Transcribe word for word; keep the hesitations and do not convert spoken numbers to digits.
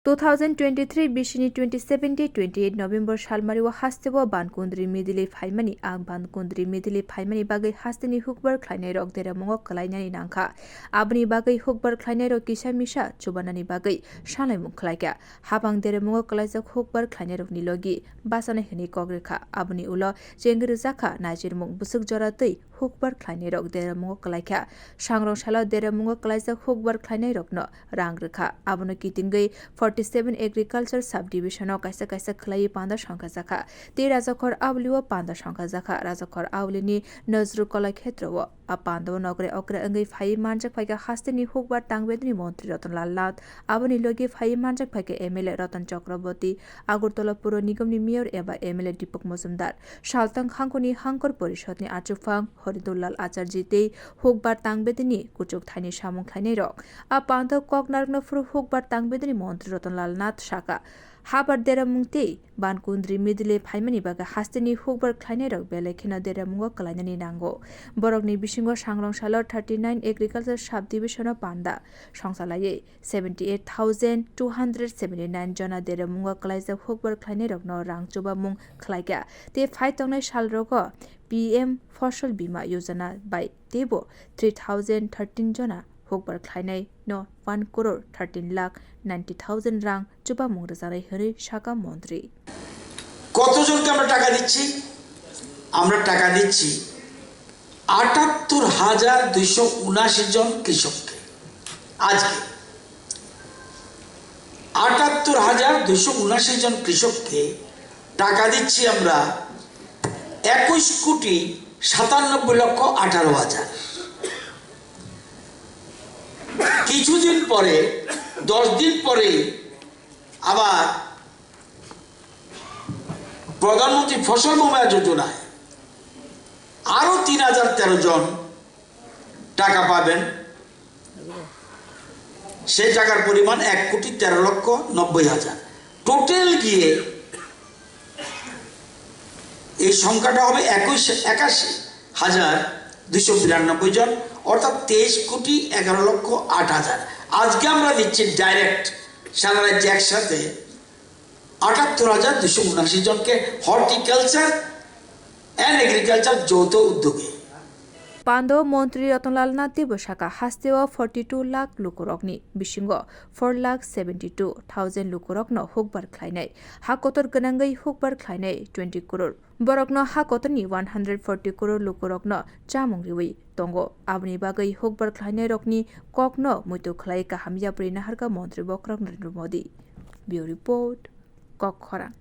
Two thousand twenty-three bisini twenty-seven tei twenty-eight November salmario hasteo Bankundri Midili phaimani, ang Bankundri Midili phaimani bagwi hasteni hukbar khlainairok deremungo kwlainani nangkha. Aboni bagwi hukbar khlainairok kisa misa chubanani bagwi salaimung khlaikha. Habang deremungo kwlaijak hukbar khlainairokni logi bachanai hwnwi kok rwkha. Aboni ulo chengwi rwjakha naijirmung bwswk jora twi hukbar khlainairok deremungo kwlaikha. Sangrong salo deremungo kwlaijak hukbar khlainairokno rang rwkha. Abono kitingwi forty seven Agriculture Subdivision-o kaisa kaisa khwlaiwi panda songkhajakha. Tei Rajakhor Auli-o panda songkhajakha. Rajakhor Auli-ni Nazru Kala Khetra-o a panda-o nokre okre wngwi phaiwi manjak phaikha hasteni hukbar tangbedini montri Ratan Lal Nath. Aboni logi phaiwi manjak phaikha M L A Ratan Chakraborty, Agartala Puro Nigomni Mayor eba M L A Deepak Majumdar, Saltang Khangkuni Hangkor Porishodni Achukphang Horidulal Acharji tei hukbar tangbedini kuchuk thaini samung khlainairok. A panda kok narwkna phuru hukbar tangbedini montri Ratan Lal Nath sakha, habar deramung tei Bankundri Midili phaimani bagwi hasteni hukbar khlainairok belai kheno deramungo kwlainani nango. Borokni bisingo sangrong salo thirty nine Agriculture Subdivision-o panda songchalaiwi seventy eight thousand two hundred seventy nine jona deremungo kwlaijak hukbar khlainairokno rang chubamung khlaikha tei phai tongnai salrogo P M Fosol Bima Yojana bai teibo three thousand thirteen jona hukbar khlainaino one crore thirteen lakh ninety thousand rang chubamung rwjaknai hwnwi sakha montri. কতজনকে আমরা টাকা দিচ্ছি? আমরা টাকা দিচ্ছি আটাত্তর হাজার দুইশো উনাশি জন কৃষককে। আজকে আটাত্তর হাজার দুইশো উনাশি জন কৃষককে টাকা দিচ্ছি আমরা একুশ কোটি সাতানব্বই লক্ষ আঠারো হাজার। কিছুদিন পরে, দশ দিন পরে আবার প্রধানমন্ত্রী ফসল বীমা যোজনায় আরো তিন হাজার তেরো জন টাকা পাবেন। সেই টাকার পরিমাণ এক কোটি তেরো লক্ষ নব্বই হাজার। টোটাল গিয়ে এই সংখ্যাটা হবে একুশ, একাশি হাজার দুইশো বিরানব্বই জন, অর্থাৎ তেইশ কোটি এগারো লক্ষ আট হাজার। আজকে আমরা দিচ্ছি ডাইরেক্ট সারা রাজ্যে একসাথে আটাত্তর হাজার দুইশো উনআশি জনকে হর্টিকালচার অ্যান্ড এগ্রিকালচার যৌথ উদ্যোগে। Pando montri Ratanlal Nath teibo sakha, hasteo forty two lakh lukurokni bisingo four lakh seventy two thousand lukurokno hukbar khlainai, ha kotor gwnangwi hukbar khlainai twenty crore. Borokno ha kotorni one hundred forty crore lukurokno chamung riwi tongo. Aboni bagwi hukbar khlainairokni kokno muitu khlai kaham yapri naharkha montri bokhorok Narendra Modi. Bureau Report, Kokkhorang.